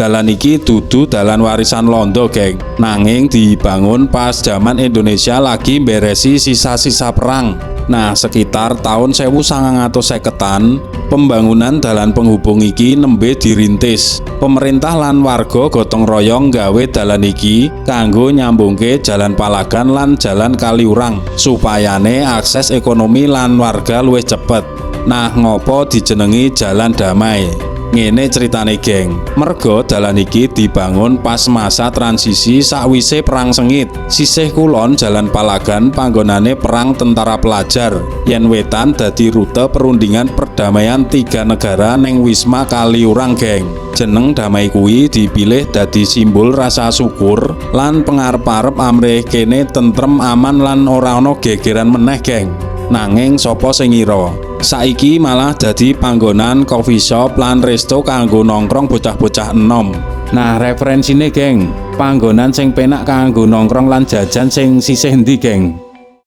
Dalan iki dudu dalan warisan Londo, geng. Nanging dibangun pas zaman Indonesia lagi beresi sisa-sisa perang. Nah, sekitar tahun 1950-an, pembangunan dalan penghubung iki nembe dirintis. Pemerintah lan warga gotong royong gawe dalan iki kanggo nyambungke Jalan Palagan lan Jalan Kaliurang supayane akses ekonomi lan warga luwih cepet. Nah, ngopo dijenengi Jalan Damai? Ngene ceritane, geng. Mergo dalan iki dibangun pas masa transisi sakwise perang sengit. Sisih kulon Jalan Palagan panggonane perang tentara pelajar. Yen wetan dadi rute perundingan perdamaian tiga negara neng Wisma Kaliurang, geng. Jeneng Damai kuwi dipilih dadi simbol rasa syukur lan pengarep-arep amrih kene tentrem, aman, lan ora ana gegeran meneh, geng. Nanging sapa sing ngira? Saiki malah dadi panggonan coffee shop lan resto kanggo nongkrong bocah-bocah enom. Nah, referensine, geng, panggonan sing penak kanggo nongkrong lan jajan sing sisih endi, geng?